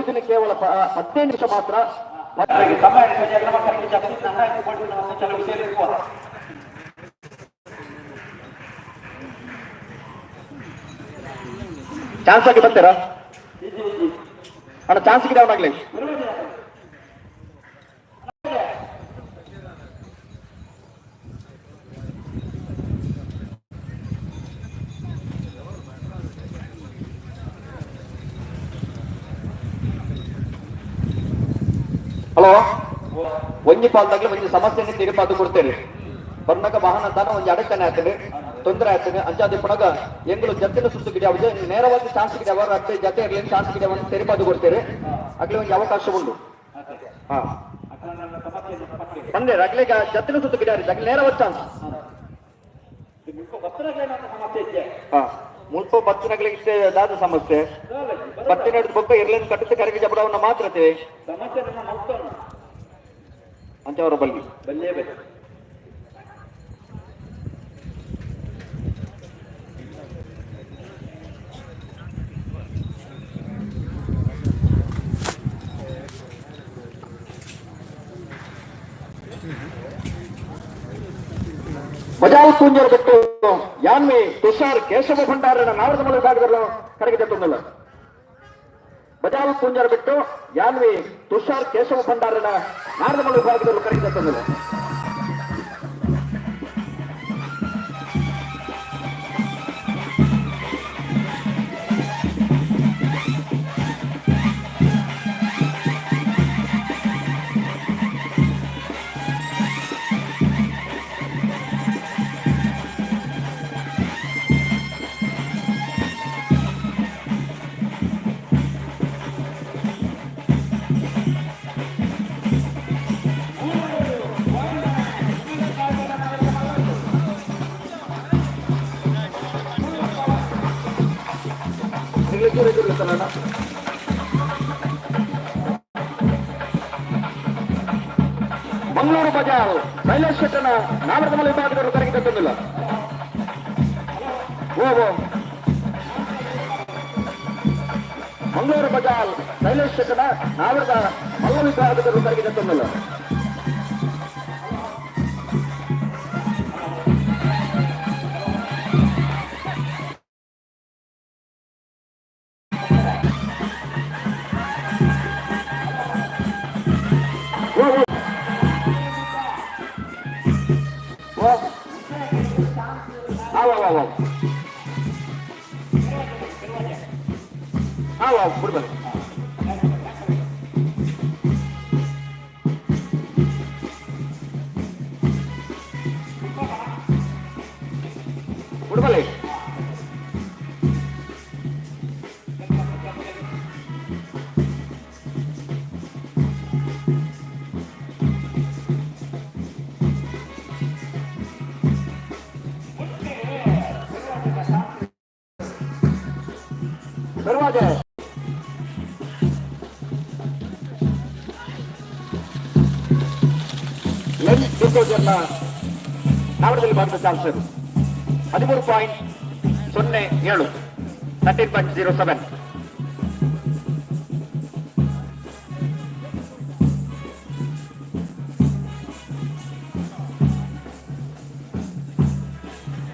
ಒರಿದಿನ ಕೇವಲ 15 ನಿಮಿಷ ಮಾತ್ರ. ಚಾನ್ಸ್ ಆಗಿ ಬರ್ತೀರಾ ಅಣ್ಣ? ಚಾನ್ಸ್ ಗಿಡ ಅವನಾಗ್ಲಿ. ಹಲೋ, ಒಂಜಿ ಪಾಲ್ದಾಗ್ಲೂ ಒಂಜಿ ಸಮಸ್ಯೆని ತೀರ್ಪಾದು ಕೊಡ್ತೇವೆ. ಬರ್ನಗ ವಾಹನ ದಾನ ಒಂಜಿ ಅಡಚಣೆ ಆಗ್ತದೆ, ತೊಂದರೆ ಆಗ್ತದೆ. ಅಂಚಾದ ಪುನಗ ಎಂಗಳು ಜತ್ತಿನ ಸುತ್ತು ಗಿಡ ನೇರವಾಗಿ ಚಾನ್ಸ್ ಗಿಡ ಅವರ ಅತ್ತೆ ಜತೆ ಇರಲಿ, ಚಾನ್ಸ್ ಗಿಡ ಒಂದು ತೆರಿಪಾದು ಕೊಡ್ತೇವೆ. ಅಗ್ಲಿ ಒಂದು ಅವಕಾಶ ಉಂಟು. ಹಾ, ಬಂದೆ ಅಗ್ಲಿಗ ಜತ್ತಿನ ಸುತ್ತು ಗಿಡ ಅಗ್ಲಿ ನೇರವಾದ ಚಾನ್ಸ್. ಹಾ, ಮುಲ್ಪ ಬತ್ತಿನಗ್ಲಿಗೆ ದಾದ ಸಮಸ್ಯೆ? ಬತ್ತಿನ ಬೊಕ್ಕ ಇರ್ಲಿಂದ ಕಟ್ಟಿದ ಕರಗಿ ಜಬಡವನ್ನ ಮಾತ್ರತೆ ಅಂಚವರ ಬಲ್ಲಿ. ಬಲ್ಲೇ ಬಲ್ಲಿ. ಬಜಾವ್ ಪೂಂಜರ್ ಬಿಟ್ಟು ಯಾನ್ವಿ ತುಷಾರ್ ಕೇಶವ ಭಂಡಾರನ ನಾರದ ಮೂಲ ವಿಭಾಗದಲ್ಲೂ ಕರಗಿದೆ ತೊಂದಲ್ಲ. ಬಜಾವ್ ಪೂಂಜರ್ ಬಿಟ್ಟು ಯಾನ್ವಿ ತುಷಾರ್ ಕೇಶವ ಭಂಡಾರನ ನಾರದ ಮೂಲ ವಿಭಾಗದಲ್ಲೂ ಕರಗಿದೆ ತೊಂದಲ್ಲ. ಮಂಗಳೂರು ಬಜಾರ್ ಶೈಲೇಶ್ ಶೆಟ್ಟನ ನಾಮರ್ದಮಲ ವಿಭಾಗದವರು ಕರಗಿದೆ ತಂದಿಲ್ಲ. ಓ ಓ, ಮಂಗಳೂರು ಬಜಾರ್ ಶೈಲೇಶ್ ಶೆಟ್ಟನ ನಾವರದ ಮಲ್ಲ ವಿಭಾಗದವರು ಕರಗಿದೆ ತಂದಿಲ್ಲ. ಓ ಓ ಓ, ಆವ ಆವ ಆವ ಆವ ಆವ, ಬಿಡ್ಬಲ್ಲ ಬಿಡ್ಬಲ್ಲ. ದರ್ವಾಜೆ ಲೆನ್ ಡಿಸೋಜರ್ನ ನಾವರದಲ್ಲಿ ಭಾರತ ಚಾನ್ಸರ್ 13.07, 13.07.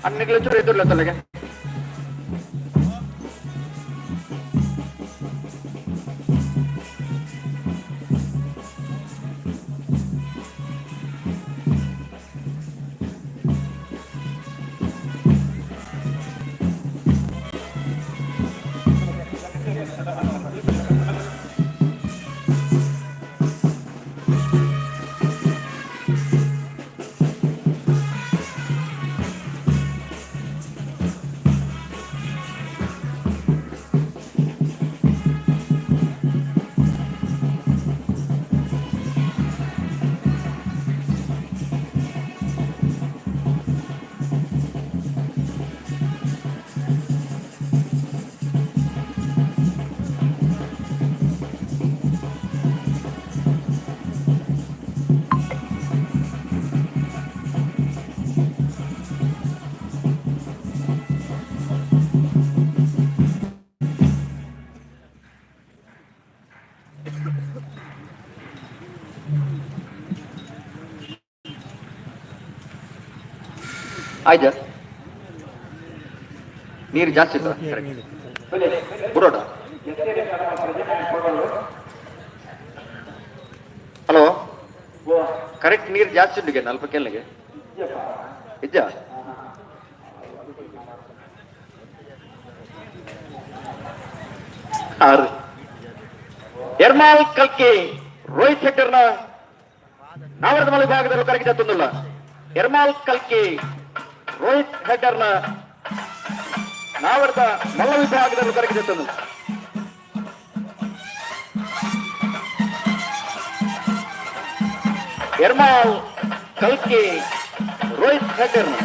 ಅನ್ನಿಗ್ಲು ಚೂರು ಎದುರ್ಲ ತಲೆಗೆ. ಆಯ್ತಾ? ನೀರು ಜಾಸ್ತಿ ಇತ್ತ? ಬುಡೋಟ. ಹಲೋ, ಕರೆಕ್ಟ್ ನೀರು ಜಾಸ್ತಿ ಉಂಟು ಅಲ್ಪ ಕೆಲ್ಲಿಗೆ ಇಜ್ಜ. ಆರು ಎರ್ಮಾಲ್ ಕಲ್ಕಿ ರೋಹಿತ್ ಶೆಟ್ಟರ್ನ ನಾವರದ ವಿಭಾಗದಲ್ಲಿ ಕರಗಿದ ತಂದುಲ್ಲ. ಎರ್ಮಾಲ್ ಕಲ್ಕಿ ರೋಹಿತ್ ಹೆಡ್ಡರ್ನ ನಾವರದ ಮಲ್ಲ ವಿಭಾಗದಲ್ಲಿ ಕರಗಿದ ತಂದು. ಎರ್ಮಾಲ್ ಕಲ್ಕಿ ರೋಹಿತ್ ಹೆಡ್ಡರ್ನ.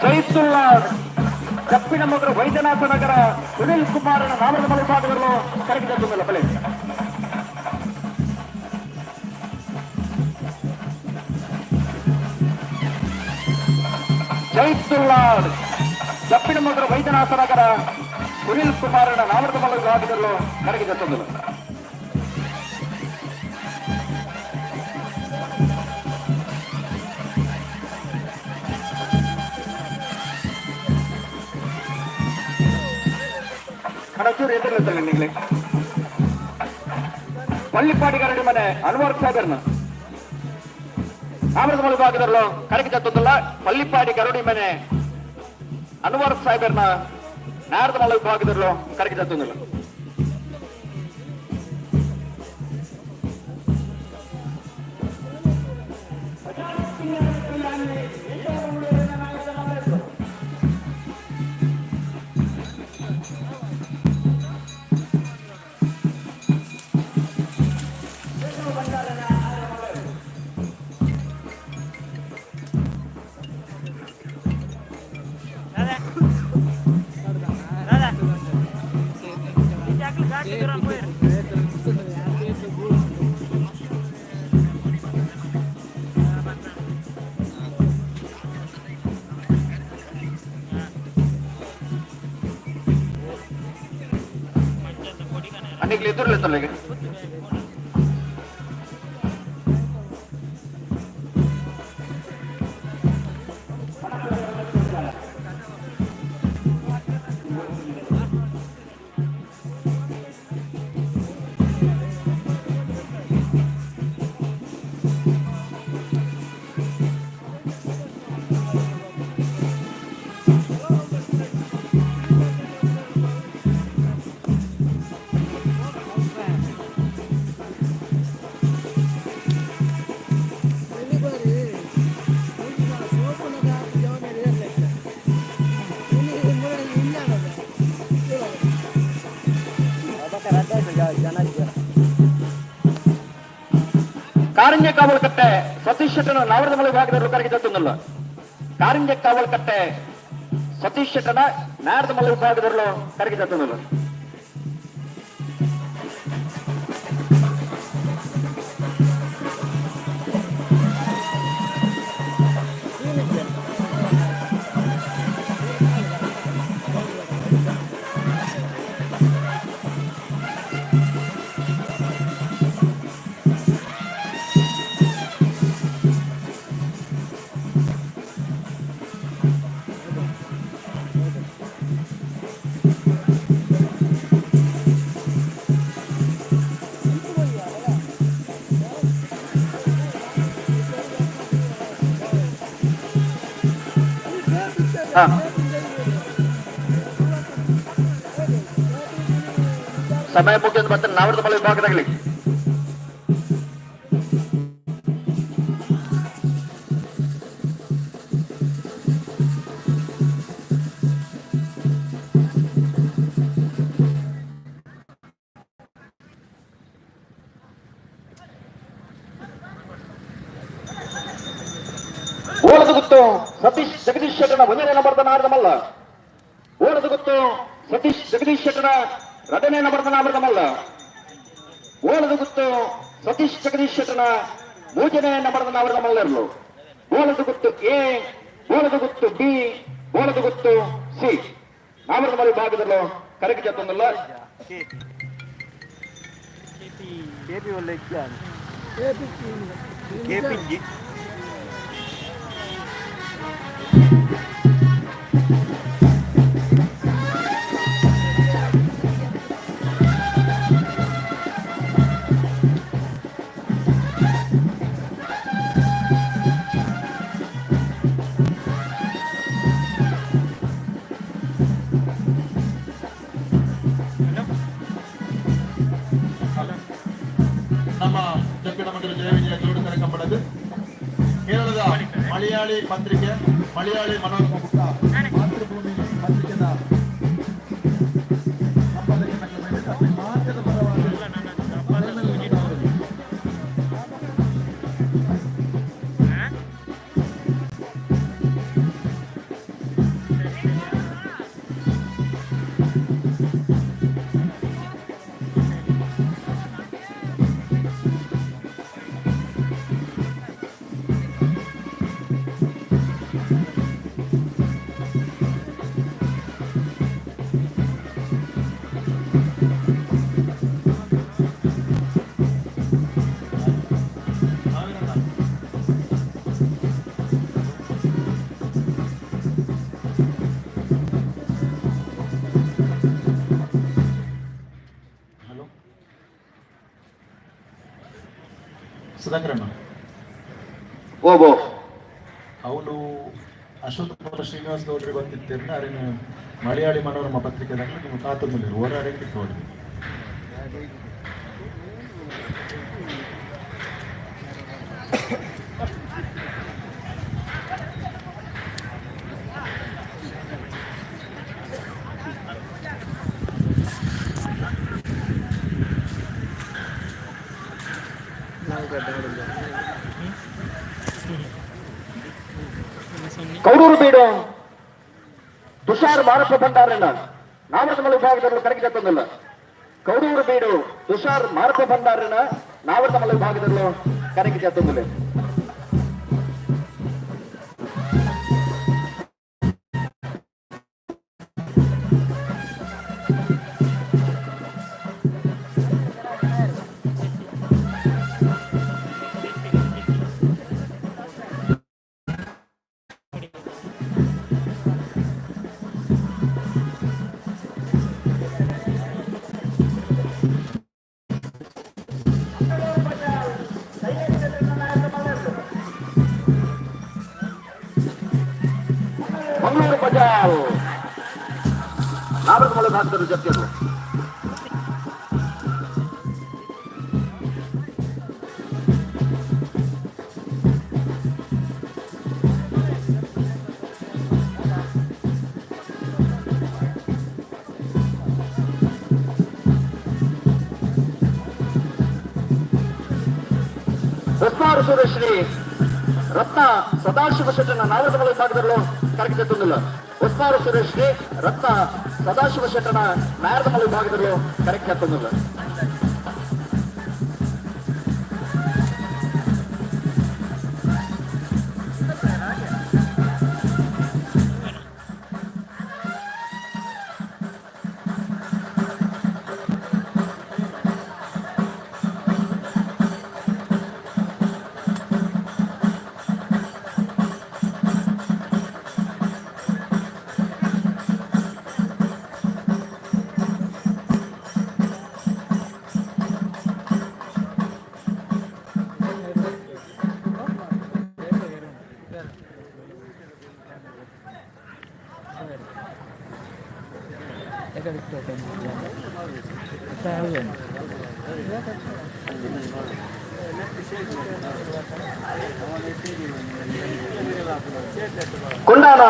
ಜೈಸುಲ್ಲಾ ಕಪ್ಪಿನ ಮಗರು ವೈದ್ಯನಾಥ ನಗರ ಸುನಿಲ್ ಕುಮಾರನ ನಾಮದ ವಿಭಾಗದಲ್ಲಿ ಕರಗಿದ ಬಲೆ. ಜೈಸುಲ್ಲಾ ಕಪ್ಪಿನ ಮಗರು ವೈದ್ಯನಾಥ ನಗರ ಸುನಿಲ್ ಕುಮಾರನ ನಾಮದ ವಿಭಾಗದಲ್ಲೂ ಕರಗಿದ ತೊಂದರೆ. ಕಡಚೂರು ಎದುರಿರ್ತಲ್ಲ ನಿಂಗ್ಲೆ. ಪಳ್ಳಿಪಾಡಿಗಾರಡಿ ಮನೆ ಅನ್ವರ್ ಸಾಗರ್ನ ಆಮರದ ವಿಭಾಗದಲ್ಲೂ ಕರಗಿದ ತೊಂದಲ್ಲ. ಪಳ್ಳಿಪಾಡಿ ಗರುಡಿ ಮನೆ ಅನ್ವರ್ ಸಾಹೇಬರ್ನ ನಾರದಮಲ ವಿಭಾಗದಲ್ಲೂ ಕರಗಿದ ತೊಂದಲ್ಲ. ಅನ್ನಿಗ್ಲಿ ಎದುರ್ಲೆ ಈಗ. ಕಾರಂಜ ಕಾವಲಕಟ್ಟೆ ಸತೀಶ್ ಶೆಟ್ಟನ ನಾವರದಮಲ ವಿಭಾಗದಲ್ಲಿ ಕರಗಿದ ತಂದಲ್ಲ. ಕಾರಂಜ ಕಾವಲಕಟ್ಟೆ ಸತೀಶ್ ಶೆಟ್ಟನ ನಾರದಮಲ ವಿಭಾಗದಲ್ಲೂ ಕರಗಿದ ತಂದಲ್ಲ. ಹಾ. ಸಮಯ ಮುಗಿದು ಮತ್ತೆ ನಾವರದ ಮಳೆ ವಿಭಾಗದಾಗಲಿ. ಓಳದು ಗೊತ್ತು ಸತೀಶ್ ಜಗದೀಶ್ ಶೆಟ್ಟನ ಒಂದನೇ ನಂಬರ್ದ ನಾರದ ಮಲ್ಲ. ಓಳದು ಗೊತ್ತು ಸತೀಶ್ ಜಗದೀಶ್ ಶೆಟ್ಟನ ಎರಡನೇ ನಂಬರ್ದ ನಾಮರದ ಮಲ್ಲ. ಓಳದು ಗೊತ್ತು ಸತೀಶ್ ಜಗದೀಶ್ ಶೆಟ್ಟನ ಮೂರನೇ ನಂಬರ್ದ ನಾಮರದ ಮಲ್ಲರ್ಲು. ಓಳದು ಗೊತ್ತು ಎ, ಓಳದು ಗೊತ್ತು ಬಿ, ಓಳದು ಗೊತ್ತು ಸಿ. ನಾಮರದ ಮಲ್ಲ ವಿಭಾಗದಲ್ಲೂ ಕರೆಗೆ ಜೊತ್ತೊಂದಲ್ಲ. ಕೆಪಿ ಒಳ್ಳೆ. ಕೆಪಿ. ನಮ್ಮ ಜಪ್ಪಿನ ಮಂಡಳಿ ಜಯವಿಜಯ ಜೋಡುಕರ ಕಂಬಳದ ಕೇರಳದ ಮಲಯಾಳಿ ಪತ್ರಿಕೆ ಮಲಯಾಳಿ ಮನೋರಮ ಪುಟ್ಟ ಮಾತೃಭೂಮಿ ಪತ್ರಿಕೆದ ಸಂಪಾದಕರ ಮಾಧ್ಯದ ಪರವಾಗಿ ಸನ್ಮಾನ. ಹಲೋ ಸುಧಾಕರಣ್ಣ. ಓಬೋ. ಅವನು ಅಶ್ವತ್ಥಪುರ ಶ್ರೀನಿವಾಸ ಗೌಡ್ರಿಗೆ ಗೊತ್ತಿತ್ತೇನೆ. ಅರೇನು ಮಲಯಾಳಿ ಮನೋರಮ ಪತ್ರಿಕೆದಾಗ ನಿಮ್ಮ ಕಾತುಂಬಲಿರು ಓಡಾಡಕ್ಕೆ ನೋಡಿ. ಕೌಡೂರು ಬೀಡು ತುಷಾರ್ ಮಾರಪ್ಪ ಭಂಡಾರನ ನಾಮರದ ವಿಭಾಗದಲ್ಲಿ ಕರೆಗೆ ಜೊತ್ತೊಂದಿಲ್ಲ. ಕೌಡೂರು ಬೀಡು ತುಷಾರ್ ಮಾರಪ್ಪ ಭಂಡಾರನ ನಾವರದ ವಿಭಾಗದಲ್ಲೂ ಕರೆಗೆ ಜೊತ್ತೊಂದಿಲ್ಲ. ಮಂಗಳೂರು ಬಜಾರ್ ನಾವರದ ವಿಭಾಗದಲ್ಲಿ ಜೊತೆಯದು. ಹೊಸ್ಮಾರು ಸುರೇಶ್ರೀ ರತ್ನ ಸದಾಶಿವ ಶೆಟ್ಟನ ನಾವರದ ವಿಭಾಗದಲ್ಲೂ ಕರಗಿ. ಹೊಸ್ಮಾರು ಸುರೇಶ್ರೀ ರತ್ನ ಸದಾಶಿವ ಶೆಟ್ಟನ ನಾಯರದ ವಿಭಾಗದಲ್ಲೂ ಕರಗಿ. ಕೊಂಡಾನ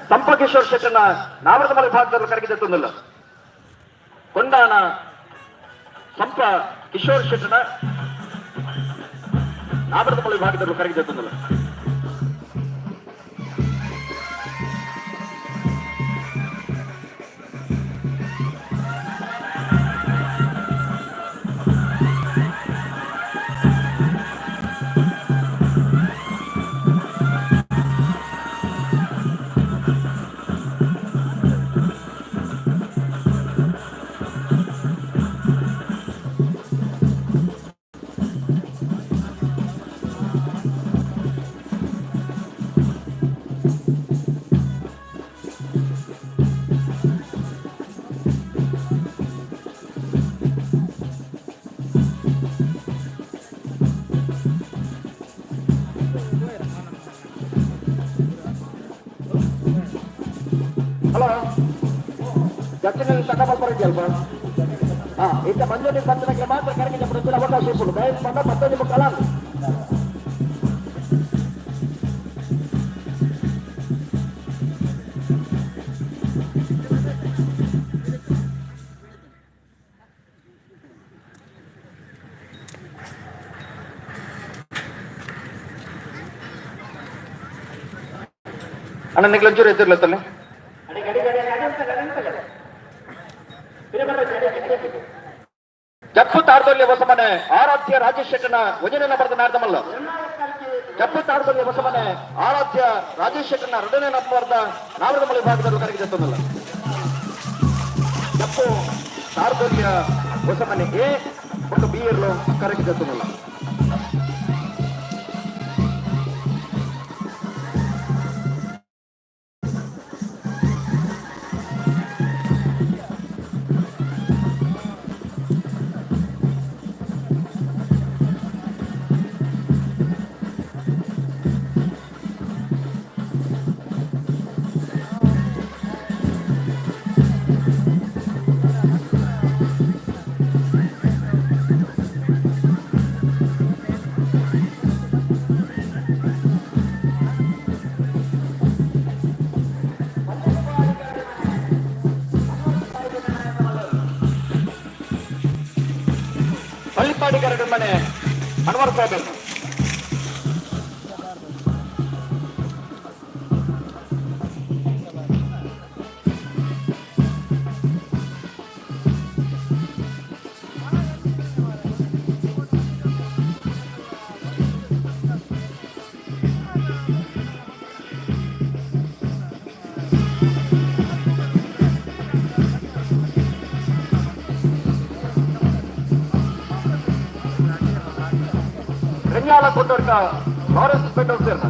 ಸಂಪಕೇಶ್ವರ ಶೆಟ್ಟನ ನಾವರದಮಲ ವಿಭಾಗದಲ್ಲಿ ಕರಗಿದೆತ್ತೊಂದಿಲ್ಲ. ಕೊಂಡಾನ ಸಂಪ ಕಿಶೋರ್ ಶೆಟ್ಟನ ನಾವರದಮಲ ವಿಭಾಗದಲ್ಲಿ ಕರಗಿದೆತ್ತೊಂದಿಲ್ಲ. ಹಲೋ, ಜಟ್ಟಿನಲ್ಲಿ ತಗೊಂಡು ಅಲ್ಪ. ಹಾ, ಇಂಥ ಮಂಜೂರಿ ಪತ್ರಕ್ಕೆ ಮಾತ್ರ ಕರೆಗೆ ಬಿಡುತ್ತಿಲ್ಲ ಅವಕಾಶ ಇರ್ಬೋದು. ದಯವಿಟ್ಟು ಬಂದ ಮತ್ತೆ ನಿಮ್ಮ ಕಲಾ. ಅಣ್ಣ, ನಿಗ್ಲು ಒಂಚೂರು ಎದ್ದಿರ್ಲತ್ತಲ್ಲ. ಜಪ್ಪು ತಾರದೊಲ್ಲಿ ಹೊಸಮನೆ ಆರಾಧ್ಯ ರಾಜೇಶ್ ಶೆಟ್ಟನ ವಜನ ಬರೆದ ನಾರ್ದಮಲ್ಲ. ಜಪ್ಪು ತಾರದೊಲ್ಲಿ ಹೊಸಮನೆ ಆರಾಧ್ಯ ರಾಜೇಶ್ ಶೆಟ್ಟನ ಎರಡನೇ ನಂಬರ್ದ ನಾವರದಮಲ್ಲ ವಿಭಾಗದಲ್ಲಿ ಕರಗಿದೆ ತೊಂದಲ್ಲ. ಜಪ್ಪು ತಾರದೊಲ್ಲಿಯ ಹೊಸಮನೆ ಎ ಮತ್ತು ಬಿ ಇರಲು ಕರಗಿದೆ ತೊಂದಲ್ಲ. ಪಳ್ಳಿಪಾಡಿಗಾರರ ಮನೆ ಅನ್ವರ್ ಸಾಹೇಬ್. ರೆಂಜಾಲ ಕೊಂಡೋರ್ಕ ಲಾರೆನ್ಸ್ ಪೆಟ್ರೋಲ್ ಸೇರ್ನ.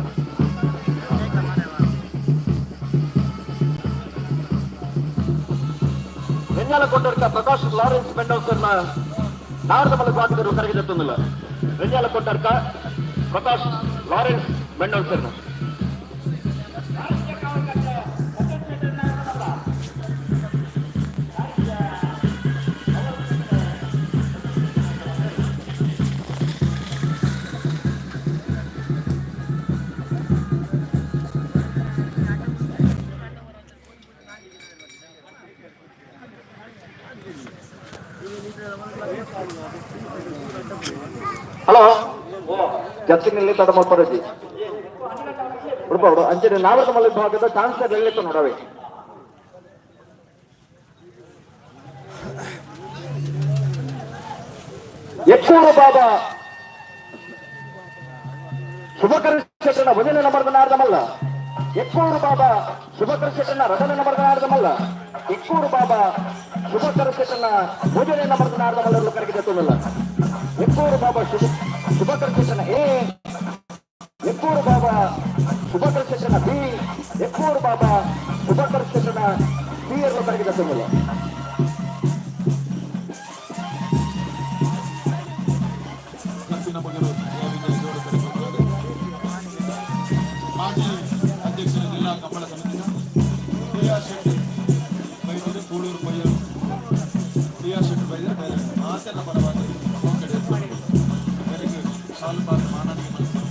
ರೆಂಜಾಲ ಕೊಂಡೋರ್ಕ ಪ್ರಕಾಶ್ ಲಾರೆನ್ಸ್ ಪೆಂಡೋಸರ್ನ ನಾರದಮಲ ವಿಭಾಗದರು ಕರಗಿದೆತ್ತೊಂದಿಲ್ಲ. ರೆಂಜಾಲ ಕೊಂಡರ್ಕ ಪ್ರಕಾಶ್ ಲಾರೆನ್ಸ್ ಮೆಂಡೋನ್ಸರ್ನ. ಹಲೋ, ಜತ್ತಿನಲ್ಲಿ ತಡ ಮಾಡ್ಪರಜಿ ಉಡುಪಾಡು ಅಂಚನೆ ನಾವರದಮಲ್ಲ ವಿಭಾಗದ ಚಾನ್ಸರ್ ಎಲ್ಲಿತ್ತು ನೋಡವೆ. ಎಕ್ಕೂರು ಬಾಬಾ ಶುಭಕರ ಶೆಟ್ಟನ ಭಜನೆ ನಂಬರ್ದ ನಾರ್ದಮಲ್ಲ. ಎಕ್ಕೂರು ಬಾಬಾ ಶುಭಕರ ಶೆಟ್ಟನ ರಜನೆ ನಂಬರ್ದ ನಾರ್ದಮಲ್ಲ. ಎಕ್ಕೂರು ಬಾಬಾ ಶುಭಕರ ಶೆಟ್ಟನ ಭೋಜನೆ ನಂಬರ್ದ ನಾರ್ದಮಲ್ಲ ಕರಗಿದೆ ತೊಂದಲ್ಲ. ಎಕ್ಕೂರು ಬಾಬಾ ಶುಭಕರ ಶೆಟ್ಟನ ಎ, ಎಕ್ಕೂರು ಬಾಬಾ ಶುಭಕರ ಶೆಟ್ಟನ ಬಿ, ಎಕ್ಕೂರು ಬಾಬಾ ಶುಭಕರ ಶೆಟ್ಟನ ಸಿ ಎಲ್ಲ ಕರಗಿದೆ ತೊಂದಲ್ಲ. ಕಬ್ಬಿನ ಬಗರು ಜಯ ವಿಜಯ ಜೋಡು ಕರೆಕೊಂಡು ಮಾಜಿ ಅಧ್ಯಕ್ಷರ ಜಿಲ್ಲಾ ಕಂಬಳ ಸಮಿತಿಯ ಟಿ ಆರ್ ಶೆಟ್ಟಿ ಬೈದರು ಕೂಳೂರು ಕೊಯ್ಯರು. ಮಾತೆಲ್ಲ ಪರವಾಗಿ ಮೇರೆಗೆ ಶಾಲು ಪಾತ್ರ ಮಾನವೀಯ ಮನಸ್ಸು.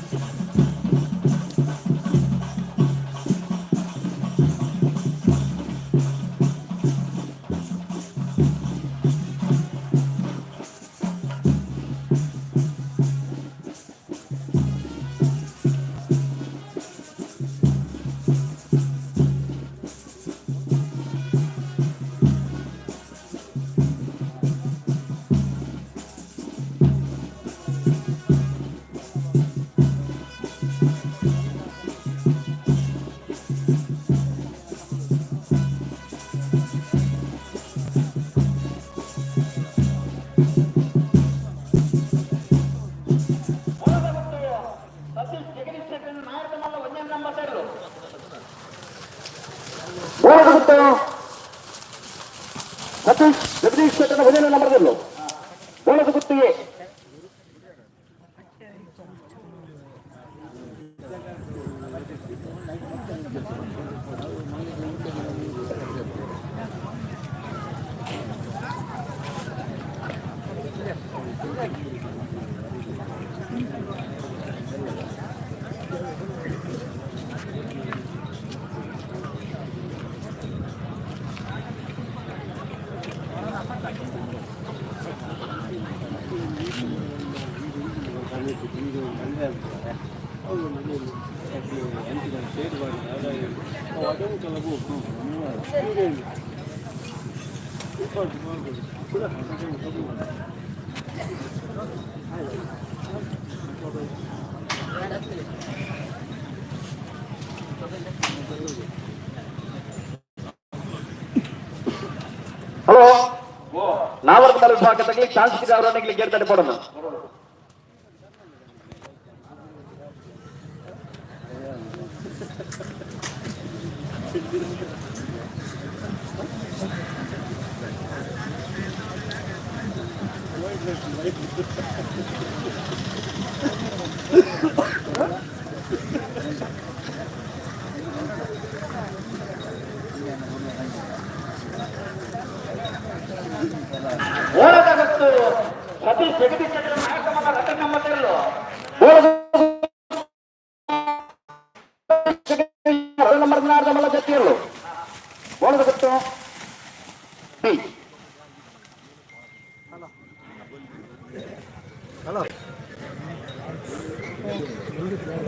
ಸತೀಶ್ ಜಗದೀಶ್ ಶೆಟ್ಟನ ಒಂದನೇ ನಂಬರ್ದಲ್ಲೂ ಬೋಳದ ಗುತ್ತಿಗೆ. ಹಲೋ, ನಾವರ್ದ ವಿಭಾಗದಲ್ಲಿ ಚಾನ್ಸ್ ಅವರನ್ನ ಗೇರ್ ತಡೆ ಕೊಡೋಣ. ಓಡದ ಗೊತ್ತು ಸತೀಶ್ ಜಗದೀಶ್ ಚಂದ್ರ ನಾಯಕ ಮಲ್ಲ ರಥ ನಂಬರ್ದಲ್ಲೂ ನಂಬರ್ ಮಲ್ಲ ಜೊತೆಯಲ್ಲೂ ಬೋಳದ ಗೊತ್ತು ಬಿ. ಹಲೋ,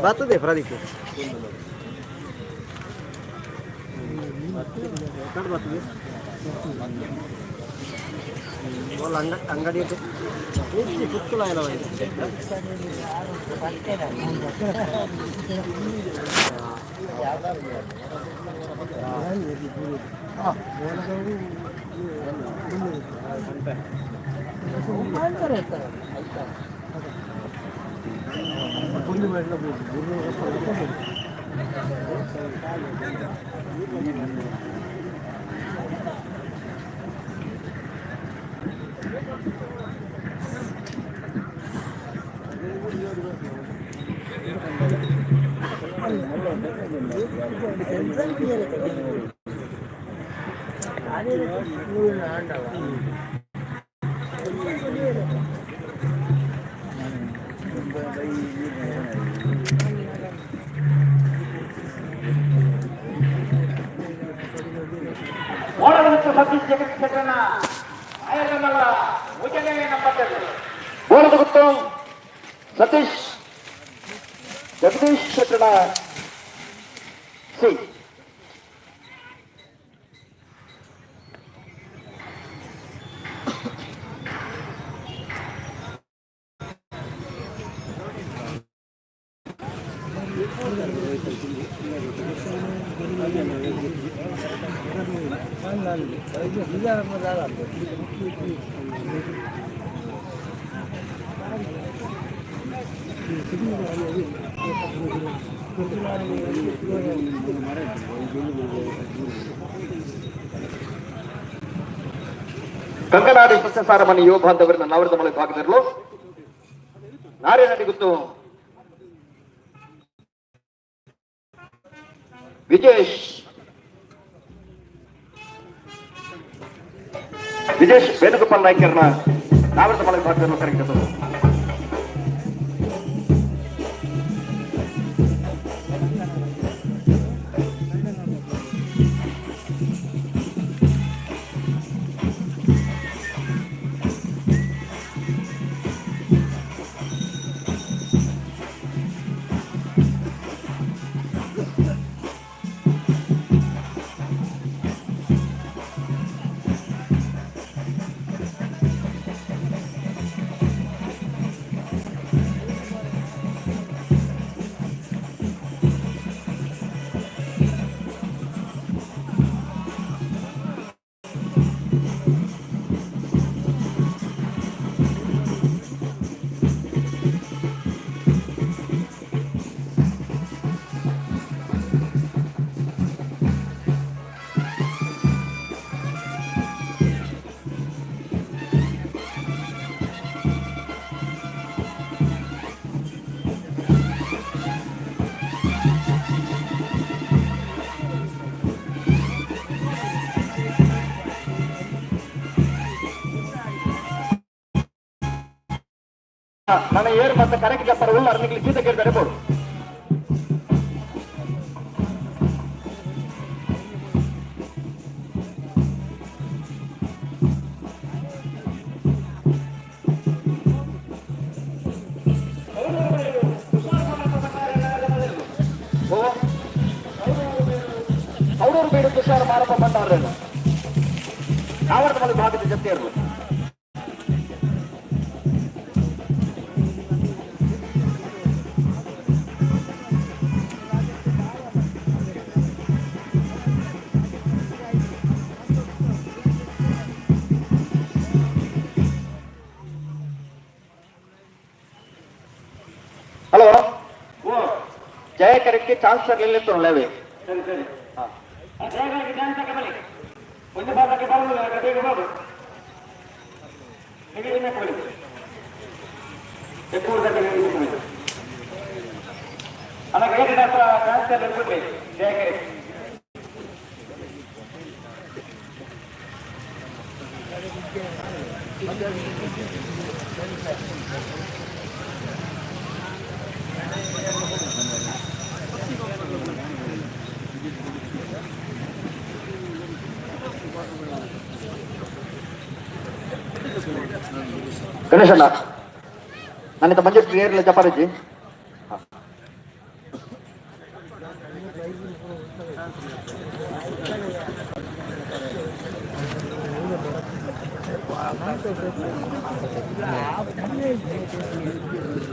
ಬರ್ತದೆ ಪ್ರದೀಪ್, ಬರ್ತದೆ. ಅಂಗಡಿ ಪೂರ್ತಿ ಕುಕ್ಕುಲ. ಓಡದ ಗೊತ್ತು ಸತೀಶ್ ಜಗದೀಶ್ ಚಂದ್ರನ ನಾಯಕ ಮಲ್ಲ ಮೂರನೇ ನಂಬರ್ದಲ್ಲಿ ಬೋಳದ ಗೊತ್ತು ಸತೀಶ್ ಜಗದೀಶ್ ಶೆಟ್ಟಣ ಸಿ. ಕಂಕನಾಡಿ ಸಸ್ಯಸಾರಮನಿ ಯುವ ಬಾಂಧವರನ್ನ ನಾವರದ ಮಳೆ ಭಾಗದಲ್ಲೂ ನಾರೇನಡಿ ಗೊತ್ತು ವಿಜೇಶ್ ವಿಜೇಶ್ ವೇಣುಗೋಪಾಲ್ ನಾಯ್ಕರ್ನ. ನಾವೃತ ಮಳೆ ಭಾಗದಲ್ಲಿ ಕರೆಕ್ಟ್. ನನ್ನ ಏರು ಮತ್ತೆ ಕರೆಕ್ಟ್ ಜಪ್ಪರ ಉಳ್ಳ ಅರ್ನಿಗೆ ಸೀತ ಕೇಳ್ತಾರೆ ಬೋಡು. ಓ ಅವರವರು ಬೇಡ ತುಷಾರ ಮಾರಪ್ಪ ಬಂದಾರಲ್ಲ, ನಾವರ್ದ ಭಾಗದ ಜೊತೆ ಇರಲು. ಹಲೋ, ಜಯ ಕರೆಕ್ಟ್ ಚಾನ್ಸ್ ಇರಲಿಲ್ಲ. ಸರಿ ಸರಿ. ಜಯಗಳಿಗೆ ಒಂದು ಭಾಗಕ್ಕೆ ಬರಲಿಲ್ಲ, ಬೇಗ ಬಾಬು ನಿಮಗೆ ಎಪ್ಪೂರು. ಅಲ್ಲ, ಚಾನ್ಸ್ ಬಿಡ್ಲಿ ಜಯಕರಿ. ಗಣೇಶಣ್ಣ, ನನ್ನಿಂದ ಮಂಜು ಏರ್ಲ ಜಪಾರಜಿ.